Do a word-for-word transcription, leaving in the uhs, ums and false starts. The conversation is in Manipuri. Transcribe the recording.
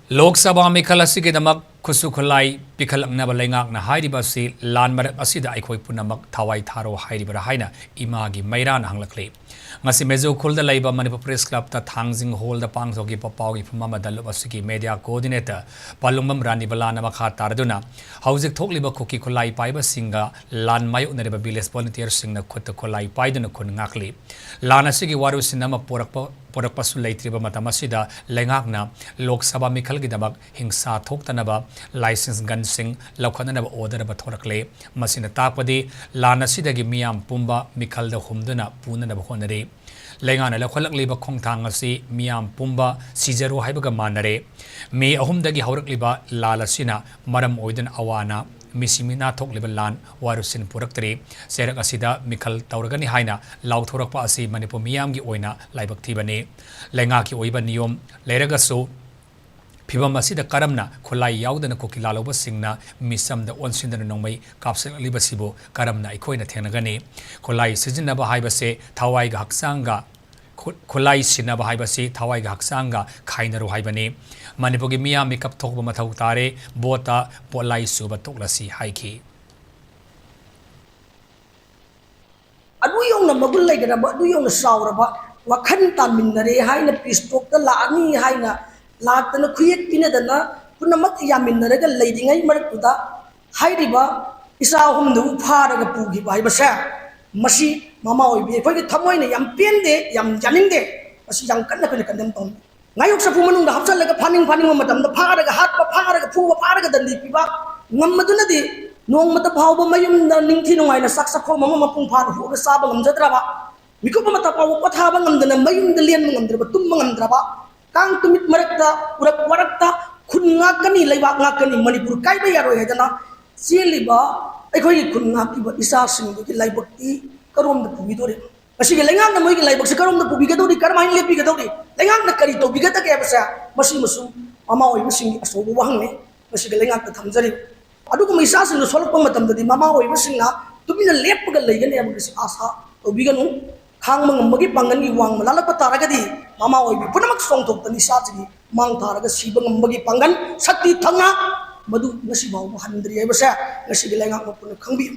ꯂꯣꯛ ꯁꯚꯥ ꯃꯤꯈꯜ ꯑꯁꯤꯒꯤꯗꯃꯛ ꯈꯨꯠꯁꯨ ꯈꯨꯠꯂꯥꯏ ꯄꯤꯈꯠꯂꯛꯅꯕ ꯂꯩꯉꯥꯛꯅ ꯍꯥꯏꯔꯤꯕ ꯑꯁꯤ ꯂꯥꯟ ꯃꯔꯛ ꯑꯁꯤꯗ ꯑꯩꯈꯣꯏ ꯄꯨꯝꯅꯃꯛ ꯊꯋꯥꯏ ꯊꯥꯔꯣ ꯍꯥꯏꯔꯤꯕꯔꯥ ꯍꯥꯏꯅ ꯏꯃꯥꯒꯤ ꯃꯩꯔꯥꯅ ꯍꯪꯂꯛꯂꯤ꯫ ꯉꯁꯤ ꯃꯦꯖꯣ ꯈꯨꯜꯗ ꯂꯩꯕ ꯃꯅꯤꯄꯨꯔ ꯄ꯭ꯔꯦꯁ ꯀ꯭ꯂꯕꯇ ꯊꯥꯡꯖꯤꯡ ꯍꯣꯜꯗ ꯄꯥꯡꯊꯣꯛꯈꯤꯕ ꯄꯥꯎꯒꯤ ꯐꯝꯐꯝ ꯑꯗꯨꯗ ꯂꯨꯞ ꯑꯁꯤꯒꯤ ꯃꯦꯗꯤꯌꯥ ꯀꯣꯑꯣꯔꯗꯤꯅꯦꯇꯔ ꯄꯥꯂꯨꯡꯕꯝ ꯔꯥꯅꯤꯕꯂꯥꯅ ꯃꯈꯥ ꯇꯥꯔꯗꯨꯅ ꯍꯧꯖꯤꯛ ꯊꯣꯛꯂꯤꯕ ꯀꯨꯀꯤ ꯈꯨꯠꯂꯥꯏ ꯄꯥꯏꯕꯁꯤꯡꯒ ꯂꯥꯟ ꯃꯥꯌꯣꯛꯅꯔꯤꯕ ꯚꯤꯂꯦꯖ ꯚꯣꯂꯨꯟꯇꯤꯌꯔꯁꯤꯡꯅ ꯈꯨꯠꯇ ꯈꯨꯠꯂꯥꯏ ꯄꯥꯏꯗꯨꯅ ꯈꯨꯟ ꯉꯥꯛꯂꯤ꯫ ꯂꯥꯟ ꯑꯁꯤꯒꯤ ꯋꯥꯔꯣꯏꯁꯤꯟ ꯑꯃ ꯄꯨꯔꯛꯄ ꯄꯨꯔꯛꯄꯁꯨ ꯂꯩꯇ꯭ꯔꯤꯕ ꯃꯇꯝ ꯑꯁꯤꯗ ꯂꯩꯉꯥꯛꯅ ꯂꯣꯛ ꯁꯚꯥ ꯃꯤꯈꯜꯒꯤꯗꯃꯛ ꯍꯤꯡꯁꯥ ꯊꯣꯛꯇꯅꯕ ꯂꯥꯏꯁꯦꯟꯁ ꯒꯟꯁꯤꯡ ꯂꯧꯈꯠꯅꯅꯕ ꯑꯣꯔꯗꯔ ꯑꯃ ꯊꯣꯔꯛꯂꯦ꯫ ꯃꯁꯤꯅ ꯇꯥꯛꯄꯗꯤ ꯂꯥꯟ ꯑꯁꯤꯗꯒꯤ ꯃꯤꯌꯥꯝ ꯄꯨꯝꯕ ꯃꯤꯈꯜꯗ ꯍꯨꯝꯗꯨꯅ ꯄꯨꯅꯅꯕ ꯍꯣꯠꯅꯔꯤ꯫ ꯂꯩꯉꯥꯛꯅ ꯂꯧꯈꯠꯂꯛꯂꯤꯕ ꯈꯣꯡꯊꯥꯡ ꯑꯁꯤ ꯃꯤꯌꯥꯝ ꯄꯨꯝꯕ ꯁꯤꯖꯔꯣ ꯍꯥꯏꯕꯒ ꯃꯥꯟꯅꯔꯦ꯫ ꯃꯦ ꯑꯍꯨꯝꯗꯒꯤ ꯍꯧꯔꯛꯂꯤꯕ ꯂꯥꯟ ꯑꯁꯤꯅ ꯃꯔꯝ ꯑꯣꯏꯗꯨꯅ ꯑꯋꯥ ꯑꯅꯥ, ꯃꯤꯁꯤ ꯃꯤꯅꯥ ꯊꯣꯛꯂꯤꯕ ꯂꯥꯟ ꯋꯥꯔꯣꯏꯁꯤꯟ ꯄꯨꯔꯛꯇ꯭ꯔꯤ꯫ ꯆꯩꯔꯛ ꯑꯁꯤꯗ ꯃꯤꯈꯜ ꯇꯧꯔꯒꯅꯤ ꯍꯥꯏꯅ ꯂꯥꯎꯊꯣꯔꯛꯄ ꯑꯁꯤ ꯃꯅꯤꯄꯨꯔ ꯃꯤꯌꯥꯝꯒꯤ ꯑꯣꯏꯅ ꯂꯥꯏꯕꯛ ꯊꯤꯕꯅꯤ꯫ ꯂꯩꯉꯥꯛꯀꯤ ꯑꯣꯏꯕ ꯅꯤꯌꯣꯝ ꯂꯩꯔꯒꯁꯨ ꯐꯤꯚꯝ ꯑꯁꯤꯗ ꯀꯔꯝꯅ ꯈꯨꯠꯂꯥꯏ ꯌꯥꯎꯗꯅ ꯀꯨꯀꯤ ꯂꯥꯜꯍꯧꯕꯁꯤꯡꯅ ꯃꯤꯆꯝꯗ ꯑꯣꯟꯁꯤꯟꯗꯨꯅ ꯅꯣꯡꯃꯩ ꯀꯥꯞꯁꯤꯜꯂꯛꯂꯤꯕꯁꯤꯕꯨ ꯀꯔꯝꯅ ꯑꯩꯈꯣꯏꯅ ꯊꯦꯡꯅꯒꯅꯤ? ꯈꯨꯠꯂꯥꯏ ꯁꯤꯖꯤꯟꯅꯕ ꯍꯥꯏꯕꯁꯦ ꯊꯋꯥꯏꯒ ꯍꯛꯆꯥꯡꯒ, ꯈꯨ-, ꯈꯨꯠꯂꯥꯏ ꯁꯤꯟꯅꯕ ꯍꯥꯏꯕꯁꯤ ꯊꯋꯥꯏꯒ ꯍꯛꯆꯥꯡꯒ ꯈꯥꯏꯅꯔꯨ ꯍꯥꯏꯕꯅꯤ꯫ ꯃꯅꯤꯄꯨꯔꯒꯤ ꯃꯤꯌꯥꯝ ꯃꯤꯀꯞ ꯊꯣꯛꯄ ꯃꯊꯧ ꯇꯥꯔꯦ꯫ ꯚꯣꯠꯇ ꯄꯣꯠꯂꯥꯏ ꯆꯨꯕ ꯇꯣꯛꯂꯁꯤ ꯍꯥꯏꯈꯤ꯫ ꯑꯗꯨ ꯌꯧꯅ ꯃꯒꯨꯟ ꯂꯩꯒꯗꯕ, ꯑꯗꯨ ꯌꯧꯅ ꯆꯥꯎꯔꯕ ꯋꯥꯈꯜ ꯇꯥꯃꯤꯟꯅꯔꯦ ꯍꯥꯏꯅ ꯄꯤꯁ ꯇꯣꯛꯇ ꯂꯥꯛꯑꯅꯤ ꯍꯥꯏꯅ ꯂꯥꯛꯇꯅ ꯈꯨꯌꯦꯛ ꯄꯤꯅꯗꯅ ꯄꯨꯝꯅꯃꯛ ꯌꯥꯃꯤꯟꯅꯔꯒ ꯂꯩꯔꯤꯉꯩ ꯃꯔꯛꯇꯨꯗ ꯍꯥꯏꯔꯤꯕ ꯏꯆꯥ ꯑꯍꯨꯝꯗꯨꯕꯨ ꯐꯥꯔꯒ ꯄꯨꯈꯤꯕ ꯍꯥꯏꯕꯁꯦ, ꯃꯁꯤ ꯃꯃꯥ ꯑꯣꯏꯕꯤ ꯑꯩꯈꯣꯏꯒꯤ ꯊꯃꯣꯏꯅ ꯌꯥꯝ ꯄꯦꯟꯗꯦ, ꯌꯥꯝ ꯌꯥꯅꯤꯡꯗꯦ꯫ ꯃꯁꯤ ꯌꯥꯝ ꯀꯟꯅ ꯑꯩꯈꯣꯏꯅ ꯀꯟꯗꯦꯝ ꯇꯧꯅꯤꯡꯉꯤ꯫ ꯉꯥꯌꯣꯛ ꯆꯐꯨ ꯃꯅꯨꯡꯗ ꯍꯥꯞꯆꯜꯂꯒ ꯐꯥꯅꯤꯡ ꯐꯥꯅꯤꯡꯕ ꯃꯇꯝꯗ ꯐꯥꯔꯒ ꯍꯥꯠꯄ, ꯐꯥꯔꯒ ꯐꯨꯕ, ꯐꯥꯔꯒ ꯗꯟꯗꯤ ꯄꯤꯕ ꯉꯝꯕꯗꯨꯅꯗꯤ ꯅꯣꯡꯃꯇ ꯐꯥꯎꯕ ꯃꯌꯨꯝꯗ ꯅꯤꯡꯊꯤ ꯅꯨꯡꯉꯥꯏꯅ ꯆꯥꯛ ꯆꯥꯛꯈꯣꯝ ꯑꯃ ꯃꯄꯨꯡ ꯐꯥꯅ ꯍꯨꯔꯒ ꯆꯥꯕ ꯉꯝꯖꯗ꯭ꯔꯕ, ꯃꯤꯀꯨꯞ ꯑꯃꯇ ꯐꯥꯎꯕ ꯄꯣꯊꯥꯕ ꯉꯝꯗꯅ ꯃꯌꯨꯝꯗ ꯂꯦꯟꯕ ꯉꯝꯗ꯭ꯔꯕ, ꯇꯨꯝꯕ ꯉꯝꯗ꯭ꯔꯕ, ꯀꯥꯡ ꯇꯨꯃꯤꯠ ꯃꯔꯛꯇ, ꯎꯔꯛ ꯋꯥꯔꯛꯇ ꯈꯨꯟ ꯉꯥꯛꯀꯅꯤ, ꯂꯩꯕꯥꯛ ꯉꯥꯛꯀꯅꯤ, ꯃꯅꯤꯄꯨꯔ ꯀꯥꯏꯕ ꯌꯥꯔꯣꯏ ꯍꯥꯏꯗꯅ ꯆꯦꯜꯂꯤꯕ ꯑꯩꯈꯣꯏꯒꯤ ꯈꯨꯟ ꯉꯥꯛꯂꯤꯕ ꯏꯆꯥꯁꯤꯡꯗꯨꯒꯤ ꯂꯥꯏꯕꯛꯇꯤ ꯀꯔꯣꯝꯗ ꯄꯨꯕꯤꯗꯣꯔꯤꯕ? ꯉꯁꯤꯒꯤ ꯂꯩꯉꯥꯛꯅ ꯃꯣꯏꯒꯤ ꯂꯥꯏꯕꯛꯁꯦ ꯀꯔꯣꯝꯗ ꯄꯨꯕꯤꯒꯗꯧꯔꯤ, ꯀꯔꯝꯍꯥꯏꯅ ꯂꯦꯞꯄꯤꯒꯗꯧꯔꯤ, ꯂꯩꯉꯥꯛꯅ ꯀꯔꯤ ꯇꯧꯕꯤꯒꯗꯒꯦ ꯍꯥꯏꯕꯁꯦ ꯃꯁꯤꯃꯁꯨ ꯃꯃꯥ ꯑꯣꯏꯕꯁꯤꯡꯒꯤ ꯑꯆꯧꯕ ꯋꯥꯍꯪꯅꯤ꯫ ꯃꯁꯤꯒꯤ ꯂꯩꯉꯥꯛꯇ ꯊꯝꯖꯔꯤ꯫ ꯑꯗꯨꯒꯨꯝꯕ ꯏꯆꯥꯁꯤꯡꯗꯨ ꯁꯣꯛꯂꯛꯄ ꯃꯇꯝꯗꯗꯤ ꯃꯃꯥ ꯑꯣꯏꯕꯁꯤꯡꯅ ꯇꯨꯃꯤꯟꯅ ꯂꯦꯞꯄꯒ ꯂꯩꯒꯅꯤ ꯍꯥꯏꯕꯒꯤ ꯑꯥꯁꯥ ꯇꯧꯕꯤꯒꯅꯨ꯫ ꯈꯥꯡꯕ ꯉꯝꯕꯒꯤ ꯄꯥꯡꯒꯜꯒꯤ ꯋꯥꯡꯃ ꯂꯥꯜꯂꯛꯄ ꯇꯥꯔꯒꯗꯤ ꯃꯃꯥ ꯑꯣꯏꯕꯤ ꯄꯨꯝꯅꯃꯛ ꯆꯣꯡꯊꯣꯛꯇꯅ ꯅꯤꯁꯥꯁꯤꯒꯤ ꯃꯥꯡ ꯊꯥꯔꯒ ꯁꯤꯕ ꯉꯝꯕꯒꯤ ꯄꯥꯡꯒꯜ, ꯁꯛꯇꯤ ꯊꯧꯅꯥ ꯃꯗꯨ ꯉꯁꯤ ꯐꯥꯎꯕ ꯍꯟꯗ꯭ꯔꯤ ꯍꯥꯏꯕꯁꯦ ꯉꯁꯤꯒꯤ ꯂꯩꯉꯥꯛ ꯃꯄꯨꯅ ꯈꯪꯕꯤꯌꯨ꯫